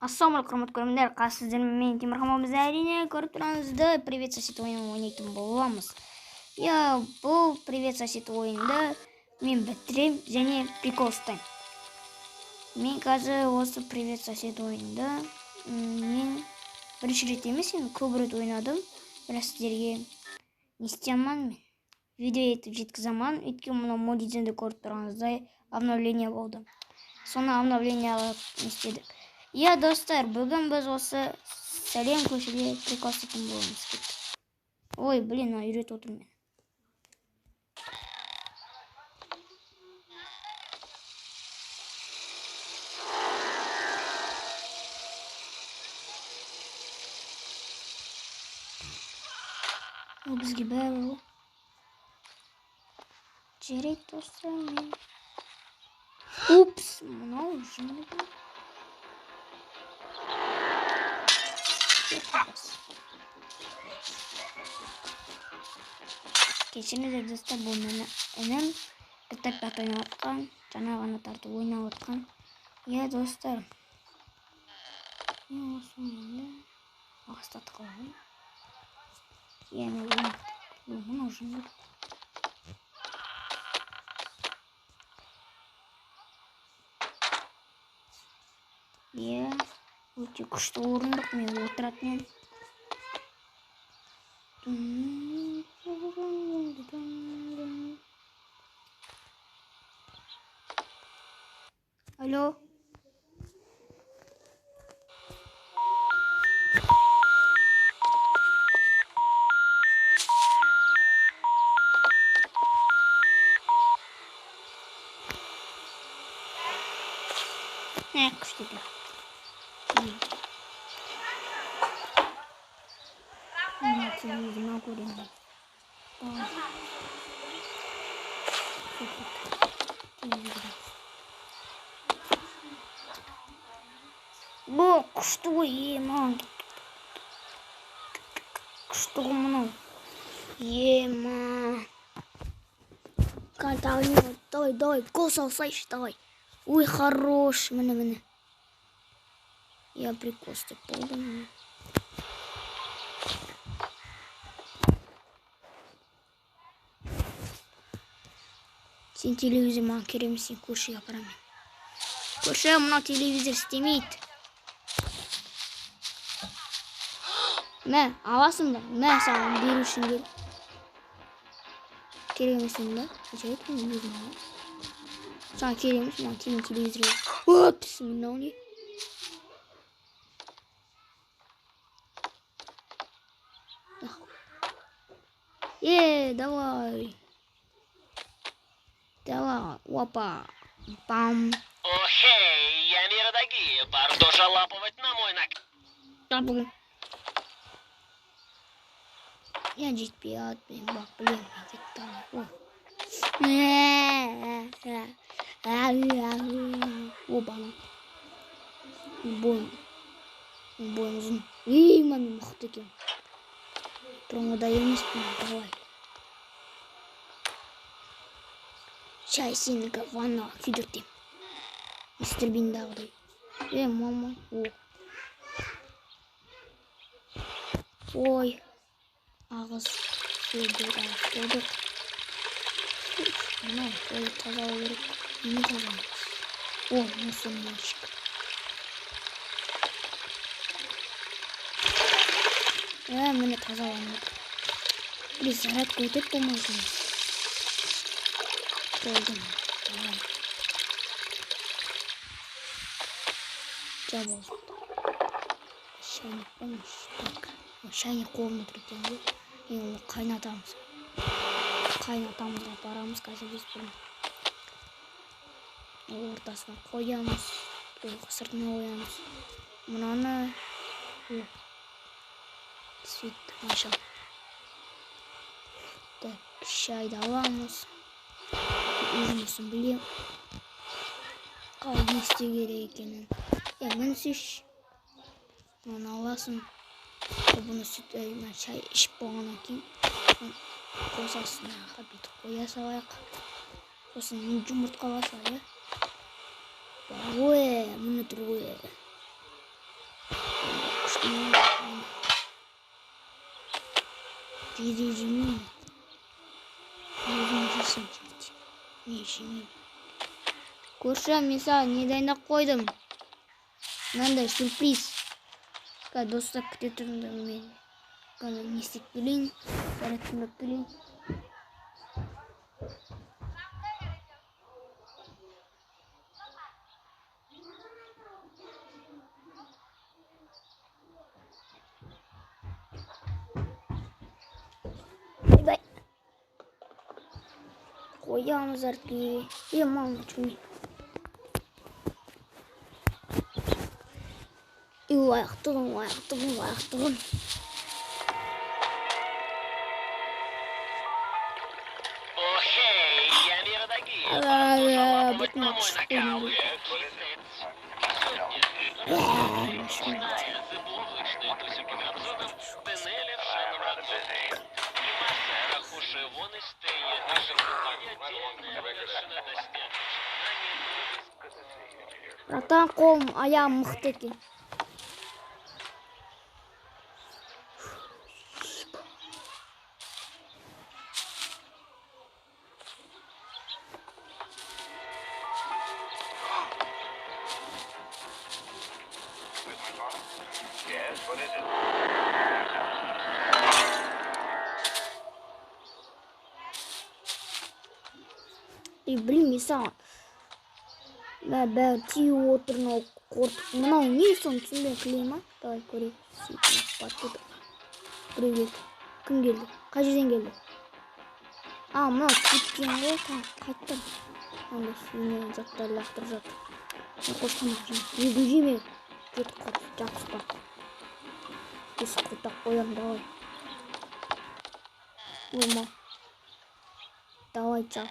Ассалаумағалейкум, құрметті көрермендер, сіздермен мен Темірхан. Біз әрине көріп тұрғаныңыздай Привет, сосед ойынын ойнайтын боламыз. Иә, бұл Привет, сосед ойынды мен бітірем және прикол ұстаймын. Мен қазір осы Привет, сосед ойынды мен бірінші рет емес, енді көп рет ойнадым. Бірақ сіздерге не істей алмадым мен. Видео етіп жеткізе алмадым, өйткені мынау Модизенді көріп тұрғаныңыздай обновление болды. Соны обновление не істедік. Иә, достар, бүгін біз осы сәлем көшеде прикол істейтін боламыз. Кеттік. Ой, блин, үйретіп отырмын мен. Ол бізге бәрібір ғой. Жарайды, достар, мен. Упс, мынау жынды. Кешіріңіздер, достар, бұл мені інім GTA 5 ойнап жатқан, жаңа ғана тартып ойнап жатқан. Иә, достар. Мен осы ойынды ағастатып қалайын. Иә, мен ойнап. Мынау жынды. Иә, өте күшті орындық, мен отыратын едім. Алло. Не, күшті екен. Мына телевизор көремін. Давай. Телевизор. Бұл күшті ғой, ема. Күшті ғой мынау. Ема. Давай, давай, гол салсайшы, давай. Ой, хорош, міне, міне. Я прикол істеп болдым. Сен телевизор маған керек емес, сен көршіге апарамын мен. Көрші, мынау телевизор істемейді. Мә, аласың ба? Мә, саған беру үшін кел. Керек емес енді. Жарайды, мен өзім аламын. Саған керек емес, маған тиме телевизор керек. Опс, мынау не? Е, давай. Давай, опа. Бам. Охей, я Мирадаги, бардо жалаповать на мой нак. Да, я жетпей атпен бақ білемін, кетті. О, бана. Бойым. Бойым ұзын. Ей, мен мықты екен. Бұрынғыдай емеспін, давай. Шай сенікі ваннаға күйдіртем. Мистер Биндағыдай. Е, мама. О. Ой. Ағыз суды қойдық. Мынау қой тазалау керек. Не тазалаймыз? О, мусормальщик. Міне тазаланды. Бір зарядка өтіп болмайды. Болдым. Давай. Жабылды. Шайник болмыш. Так. Шайник қолымда тұр екен ғой. Енді оны қайнатамыз. Қайнатамызға барамыз қазір біз бұны. Ортасына қоямыз. Сыртына қоямыз. Мынаны сөйтіп ашамыз. Так, шайды аламыз. Өзіміздің білем. Қалай не істеу керек екенін. Е, міне сүйші. Мынаны аласың. Бұны сүт, мына шай ішіп болғаннан кейін қосасың, бүйтіп қоя салайық. Сосын жұмыртқа басар, иә. Совершенно другое. Жеде жемеймін. Өзің жейсің, жеде. Мен жемеймін. Көрші, мен саған не дайындап қойдым? Мынандай сюрприз. Қазір достар күте тұрыңдар мен. Қазір не істеп келейін? Дәрет келейін. Ойбай. Қоямыз артқа. Е, мама, чуми. Лайықтығын, лайықтығын, лайықтығын. Охей, я миродоги. Пора тоже лапывать на мой накал. Братан, қолым, аяғым мықты екен. И блин, мен саған бәрі тиіп отыр, мынау қорқып. Мынау не соны түсінбей клей ма? Давай көрейік. Батут. Біреу келді. Кім келді? Қай жерден келді? А, мынау кеткен ғой, қайттым. Андай фигня заттар лақтырып жатыр. Мен қошқанақ жеймін. Өзің жеме. Кет құрт, жабыспа. Есік құртақ қоямын, давай. Ой, давай, жап.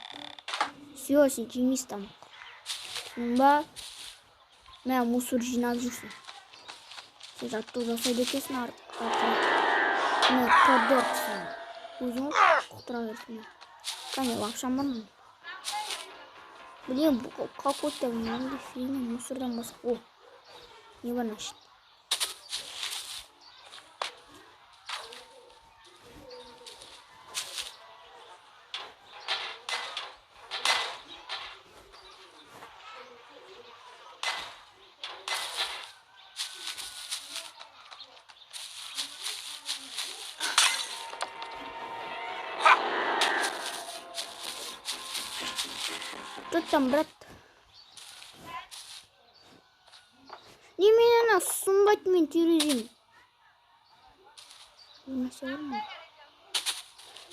Все, сен жемейсің тамақ. Түсіндің ба? Мә, мусор жинап жүрсің. Сен жаттығу жасайды екенсің артынан. Мә, тордор сен. Өзің құтыра берсің. Кәне, лапшам бар ма? Блин, какой-то мынандай фигня мусордан басқа. О, не бар мына ішінде? Что там, брат? Не меня на сумбать мен терезем.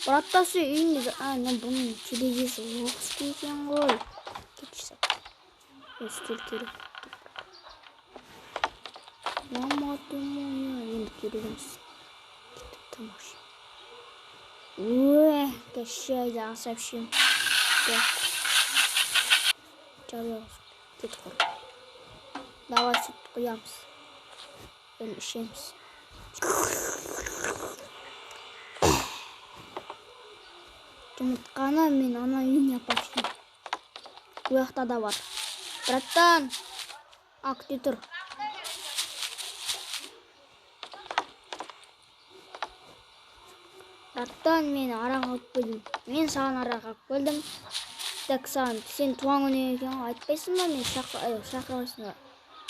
Браттасы үйінде, а, мен бұның терезесі оқыс екен ғой. Кетші сап. Үстел керек. Мама, ты моя. Енді керек емес. Кетіп тамақ ішемін. Ой, кешайды асап ішемін. Жабамыз. Кет қор. Давай сүт құямыз. Енді ішеміз. Жұмыртқаны мен ана үйіне апарып ішемін. Ол жақта да бар. Братан, а, күте тұр. Братан, мен арақ алып келдім. Мен саған арақ алып келдім. Так, саған, сен туған күні екен ғой, айтпайсың ба, мен шақырмайсың ба?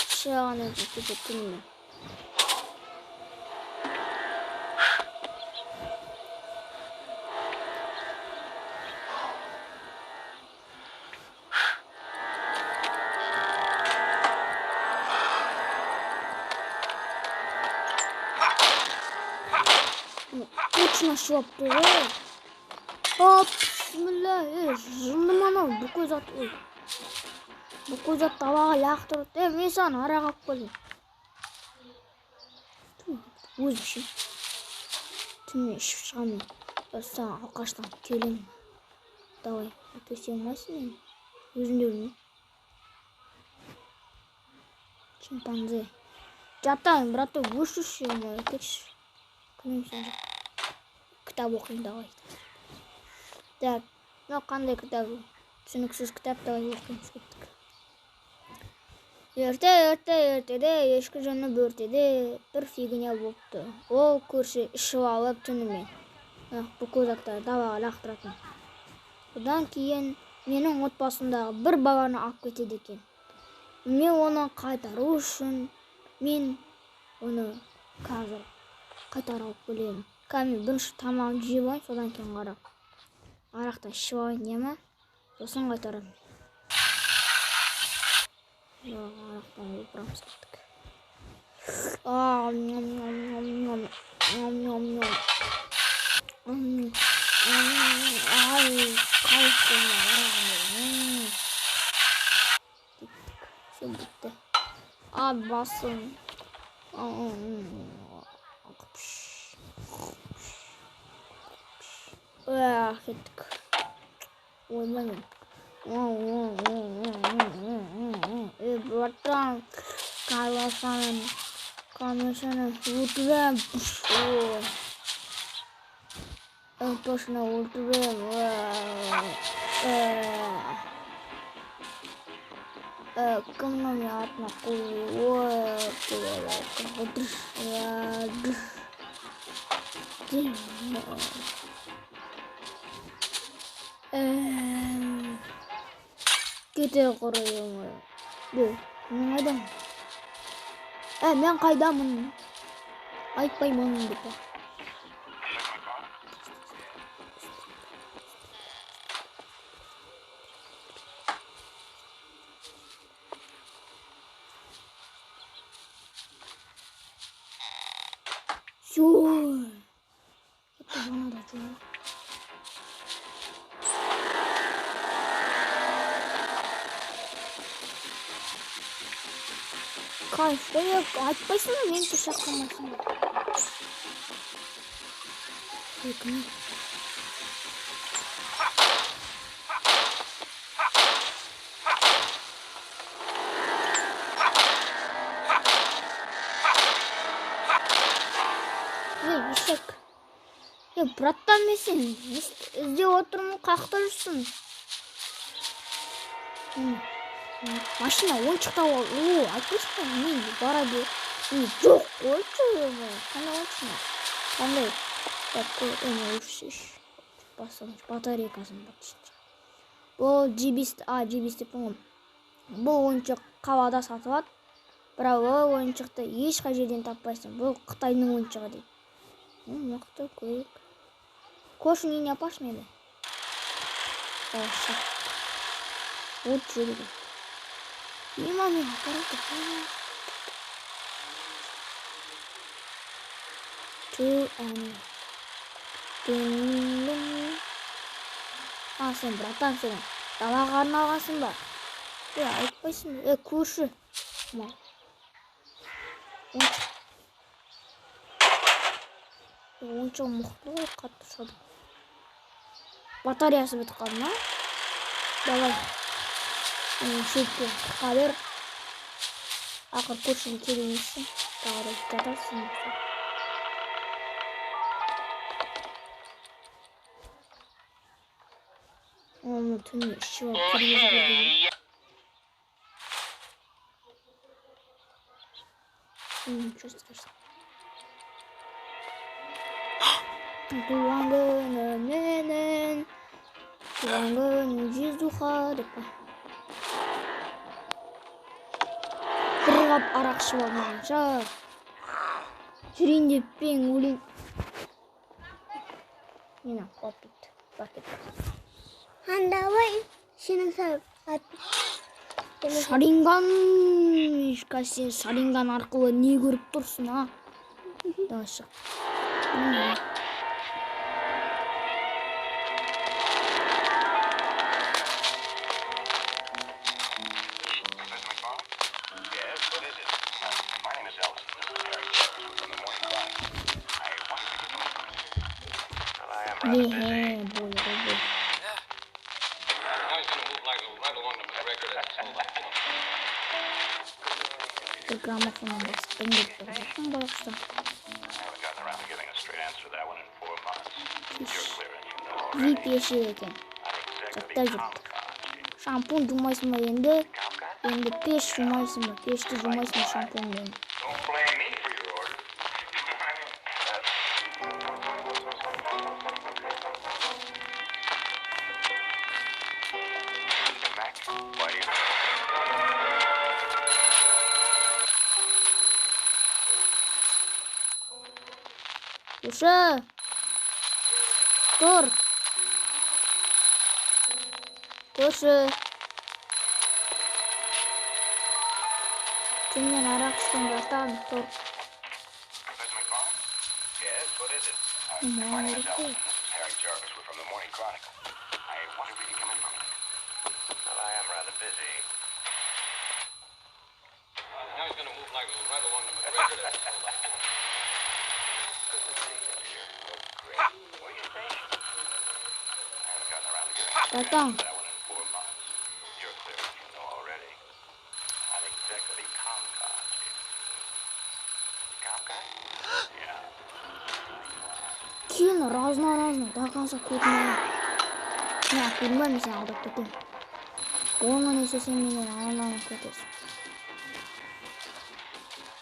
Шығған өзім кеше түнімен. Точно шуап тұр ғой. Оп, бісміллә, жынды ма анау, бүкіл зат, ой. Бүкіл зат далаға лақтырып, мен саған арақ алып келдім. Өзім ішемін. Түнімен ішіп шығамын мен. Саған алқаштан келемін. Давай, төсек алмайсың мені. Өзің де білмеймін. Шимпанзе. Жатайын, браток, өшірші, ё-моё, кетші. Күнім сен жоқ. Кітап оқиын, давай. Так, мынау қандай кітап? Түсініксіз кітап, давай оқимыз, кеттік. Ерте ерте ертеде ешкі жүні бөртеде бір фигня болыпты. Ол көрші ішіп алып түнімен. Бүкіл заттарды далаға лақтыратын. Одан кейін менің отбасымдағы бір баланы алып кетеді екен. Мен оны қайтару үшін мен оны қазір қайтарып алып келемін. Қазір мен бірінші тамағын жеп алайын, содан кейін қарап. Арақтан ішіп алайын, не ма? Сосын қайтарамын. Арақтан опырамыз кеттік. Ням, ням, ням, ням. Ай, кайф арағым. Кеттік. Все бітті. А, басым. Кеттік. Ойбай мен. Братан, колосаны, конечно, өлтірем. Точно өлтірем. Кімнің мен атына кете құрайым. Мен қайдамын? Мен қайдамын? Айтпаймын деп. Все. Это надо чего? Кайф, айтпайсың ба, мен шақырмайсың ба? Кім? Ей, ешек. Ей, братан, мен сені іздеп отырмын, қаяқта жүрсің? Машина ойыншық тауып ал. О, айтпайсың ба, мен бара бер. Жоқ қойшы, қандай ойыншық? Қандай? Батарейкасын бар. Бұл G5, G5 деп қойған. Бұл ойыншық қалада сатылады. Бірақ ол ойыншықты ешқай жерден таппайсың. Бұл Қытайдың ойыншығы дейді. Мықты көрейік. Көршінің үйіне апаршы мені. Вот жерге. Мимо мен апарады. Сен, братан, сен далаға арналғансың ба? Айтпайсың ба? Көрші. Ойыншық мықты ғой, қатты ұшады. Батареясы бітіп қалды ма? Давай. Шөпке тықа бер. Ақыр көршің керек емессің. Тағы да жатарсың. Оны түнде ішіп алып кіргізіп жіберген. Ничего страшного. Туған күні менің, туған күнім жездуха деп па. Бір қап арақ ішіп алмағанша жүрейін деп пе ең, өлейін. Мені қуап кетті, бар кетті. Андабай, сенің Шаринган, Мишка, сен Шаринган арқылы не көріп тұрсың, а? Давай шық. Не, бой, бой. Бір граммофоннан басып деп тұрсың байғұста. VIP ешек екен. Жатта жүрді. Шампунь жумайсың ба енді? Енді пеш жумайсың ба? Пешті жумайсың ба шампуньмен? Don't blame me for your order. I mean, Mac, why do you... Көрші! Тұр! Көрші! Түнмен арақ ішкен братан, тұр. Miss McFarlane? Yes, what is it? No, My name is okay. Ellison. This is Harry Jarvis. We're from the Morning Chronicle. I wonder if we could come in for a minute. Well, I am rather busy. Now he's going to move like right along the McGregor there. Hold on. Good to see you, dear. Oh, great. Where are you stationed? I haven't gotten around to getting Братан, that one in 4 months. You're clear enough, you know already. I'm executive ComCon, Chief. ComCon? Yeah. Кейін разно-разно до конца көрмей. Мен көрмеймін, сені алдап кетемін. Оны не істесең, менен ананы кетесің.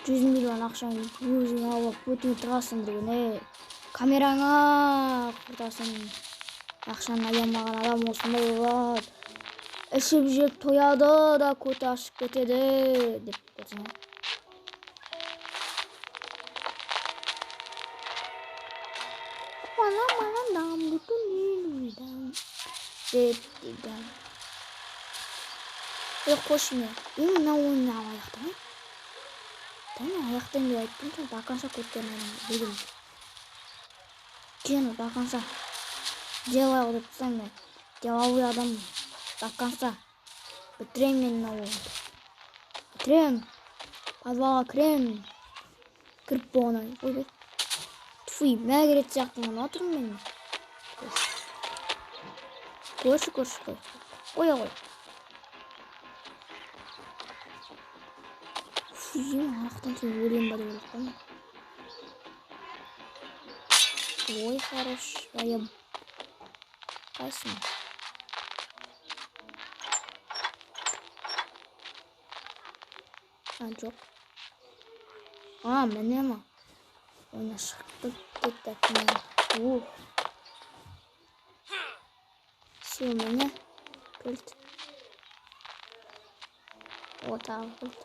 100 миллион ақшаны өзің алып, өтіңе тығасың деген, ей. Камераңа құртасың. Ақшаны аямаған адам осындай болады. Ішіп жеп тояды да көті ашып кетеді деп кетсің. Мана мана дам бүтін деп дейді. Е, қойшы мен. Мен мына ойынды аяқтамай. Да, мен аяқтаймын деп айттым, сол до конца көтермедім білдім. Кейін до конца делай деп тұрсам, мен деловой адаммын. До конца бітіремін мен мына ойынды. Бітіремін. Подвалға кіремін. Кіріп болғаннан кейін, ойбай. Тфу, мә керек сияқты отырмын мен. Көрші, көрші, қой. Қоя ғой. Фу, арақтан кейін өлемін ба деп ойлап қалдым. Ой, хорош. Я қайсың? А, жоқ. А, міне ма? Ойна шығып кетті. Ух. Все, міне. Кілт. О, тағы кілт.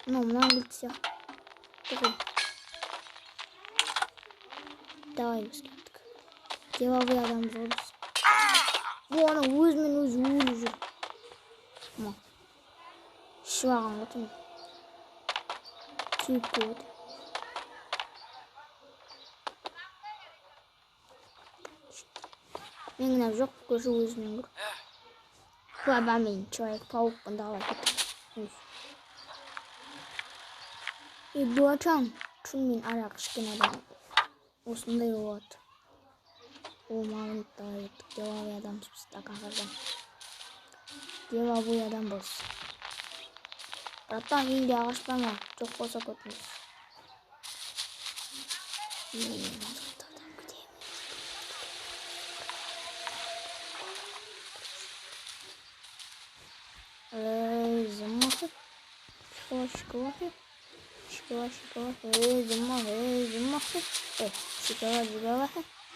Ну, мына кілт сияқты ғой. Давай, біз кеттік. Деловой адамбыз ғой біз. О, ана өзімен өзі өліп жүр. Ма. Ішіп алған ғой түн. Сүйіп келіп отыр. Мен кінәм жоқ, көрші өзінен көр. Баба, мен Человек-паукпын, давай кеттік. И братан, түнмен арақ ішкен адам осындай болады. О, маған давай кеттік. Деловой адамбыз біз, до конца. Деловой адамбыз. Братан, үйінде ағаш бар ма? Жоқ болса көтіңіз. Мен күтемін. Эй, замахи. Шикала, шикала, шикала, шикала. Эй, замахи, эй, замахи. Эй, шикала, шикала.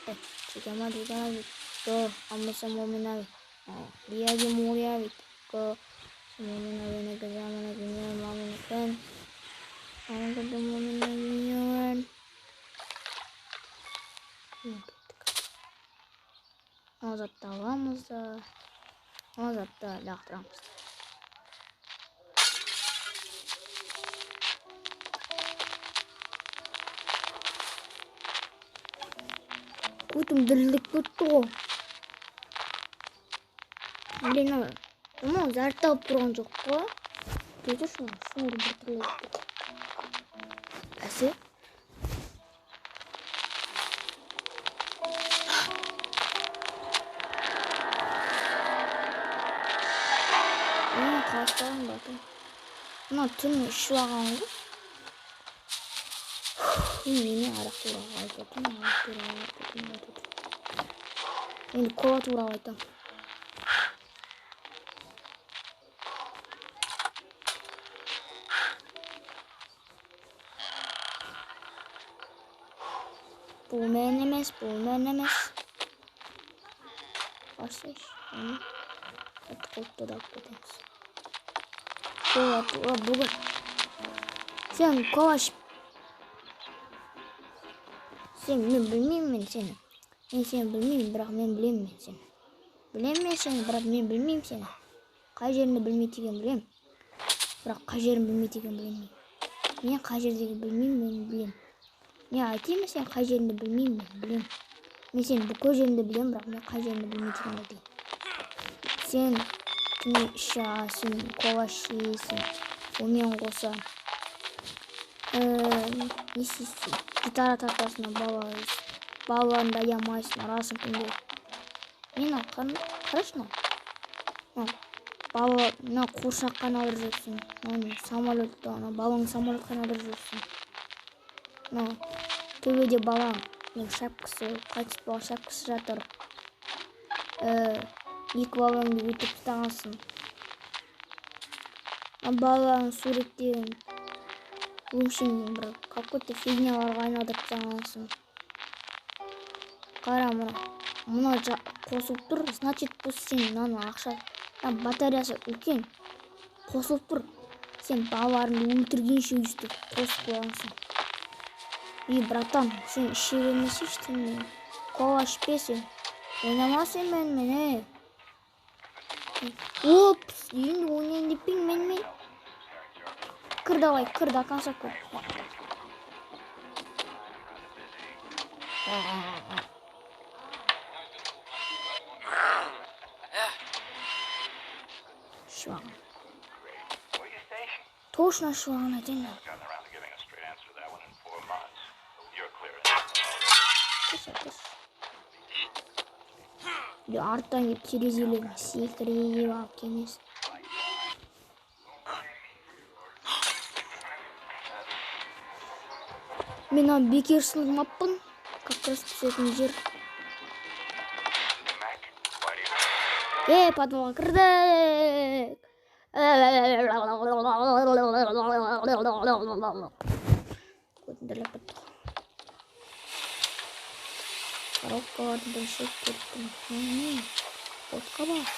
Эй, шикала, шикала. Ко, амса моминави. Лияги муряви. Ко, моминави на гзамана гня мамина кен. Амага моминави нюэн. Мына затты аламыз да, мына затты лақтырамыз. Көтім дірілдеп кетті ғой. Блин, мынау зарядталып тұрған жоқ қой. Кетірші, шнуры біртүрлі болып кетті. Бәсе. Қалыстаған батын. Мынау түн ішіп алған ғой. Мен арақ туралы айтып отырмын, арақ туралы айтып отырмын, айтып отырмын. Енді кола туралы айтамын. Бұл мен емес, бұл мен емес. Барсайшы. Құлыпты да алып кетеміз. Кола, бүгін. Сен кола ішіп. Сен, мен білмеймін мен сені. Мен сені білмеймін, бірақ мен білемін мен сені. Білемін мен сені, бірақ мен білмеймін сені. Қай жеріңді білмейді екенін білемін. Бірақ қай жерін білмейді екенін білмеймін. Мен қай жердегі білмеймін, мен білемін. Мен айтайын ба сен қай жеріңді білмеймін, мен білемін. Мен сені бүкіл жеріңді білемін, бірақ мен қай жеріңді білмейді екенін айтайын. Сен түні ішесің, кола ішесің, онымен қоса не істейсің? Гитара тартасың, балаларыңды аямайсың, ұрасың күнде. Мен қарашы мынау. Бала, мына қуыршаққа айналдырып жүрсің. Мынау самолетті, ана балаңды самолетқа айналдырып жүрсің. Мынау төбеде балаң, мынау шапкасы, қайтыс болған шапкасы жатыр. Екі балаңды өлтіріп тастағансың. Баланың суреттерін өңшең бір какой-то фигняларға айналдырып тастағансың. Қара мына, мына қосылып тұр, значит бұл сен мынаның ақша, мына батареясы үлкен, қосылып тұр. Сен балаларыңды өлтіргенше өйстіп қосып қойғансың. Ей, братан, сен іше бермесейші түнімен. Кола ішпе сен. Ойнама сен менімен, ей. Опс, енді ойнайын деп пе едің менімен? Кір давай, кір, до конца кір. Шуағын. Точно шуағын айтайын. Арттан келіп терезелерін секіріп алып келмесін. Мен ана бекер сынғымаппын. Как раз түсетін жер. Подвалға кірдік. Көтін дірлеп кетті. Коробкаларды бірінші кеттім. Отқа бас.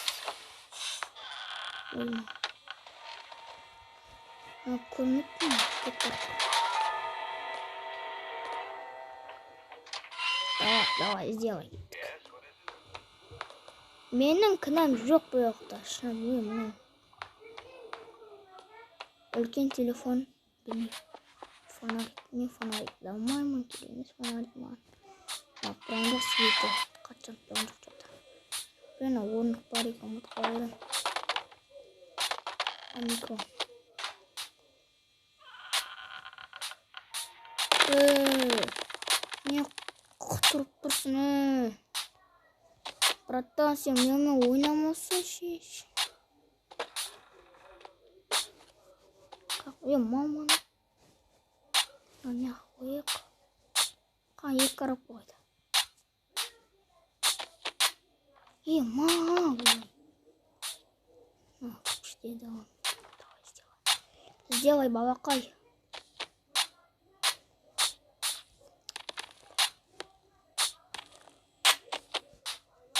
Ой. Көрмеппін. Давай, давай, сделай. Менің кінәм жоқ бұл жақта. Шын, ой, мынау. Үлкен телефон. Білмеймін. Фонарик. Мен фонарик алмаймын. Керек емес фонарик маған. Бұрындық светі. Қатты бұрындық жатыр. Блин, орындық бар екен, ұмытып қала беремін. Микро. Не құтырып тұрсың, ей? Братан, сен менімен ойнамасайшы. Маманы. Не қойық. Екі коробка қойды. Мама. Давай, сделай. Сделай, балақай.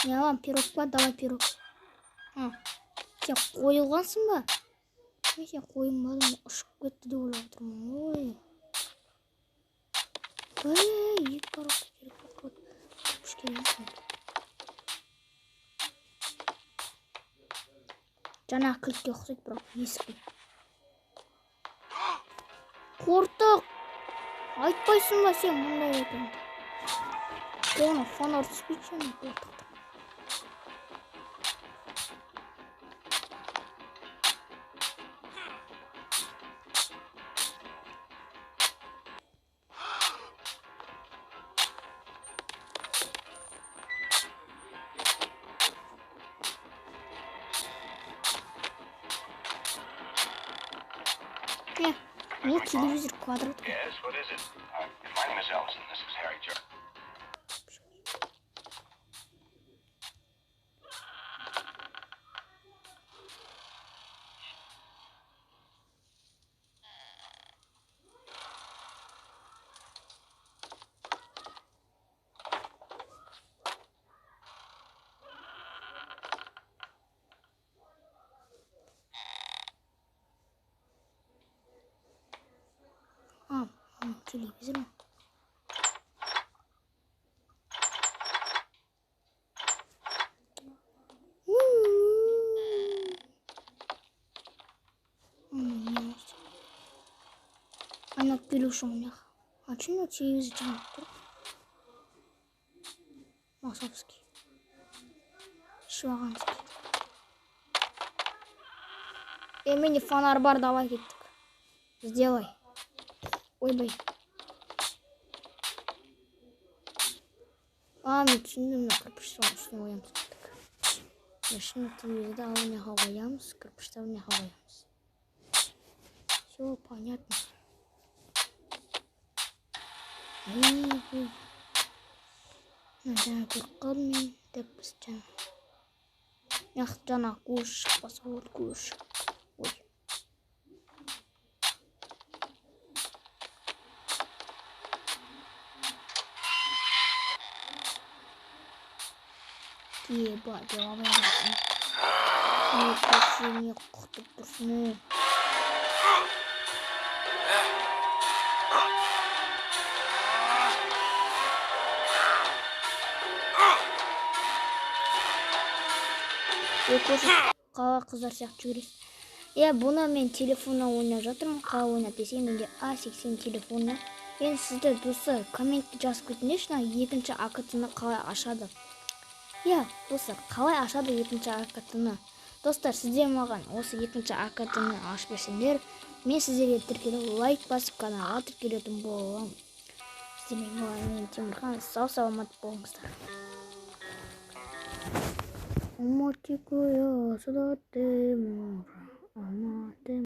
Не алам, пирог па? Давай пирог. Сен қойылғансың ба? Мен сен қойылмадым, ұшып кетті деп ойлап отырмын. Ой. Ей, екі коробка керек болып қалды. Жаңағы кілтке ұқсайды, бірақ ескі. Қортық! Айтпайсың ба сен мұндай екен? Оны фонарь түспейді және қортықты. Ну, телевизор квадрат. Yes, what is it? My name is Ellison. This is Harry Jarvis. Телевизор ма? Ана келуші мына. А че мына телевизор жанып тұр? Масовский. Шваганский. Менде фонарь бар, давай кеттік. Сделай. Ойбай. А, мен түсіндім, мына кірпішті үстіне қоямыз. Кеттік. Машина телевизорды алып мына жаққа қоямыз, кірпішті алып мына жаққа қоямыз. Все понятно. Мына жаңа көріп қалдым мен. Так, біз жаңа. Мына жаңа көз шықпаса болады, көз. Ой. Еба, деловая. Не құтып тұрсын. Қала қыздар сияқты жүгіресің. Иә, бұны мен телефоннан ойнап жатырмын. Қалай ойнап десем, менде А80 телефоны. Енді сіздер, достар, комментте жазып кетіңдерші, мына екінші АКТ-ны қалай ашады. Иә, достар, қалай ашады екінші АКТ-ны? Достар, сіздер маған осы екінші АКТ-ны ашып берсеңдер, мен сіздерге тіркеліп, лайк басып, каналға тіркелетін боламын. Сіздермен болған мен Темірхан, сау саламат болыңыздар. Алматы,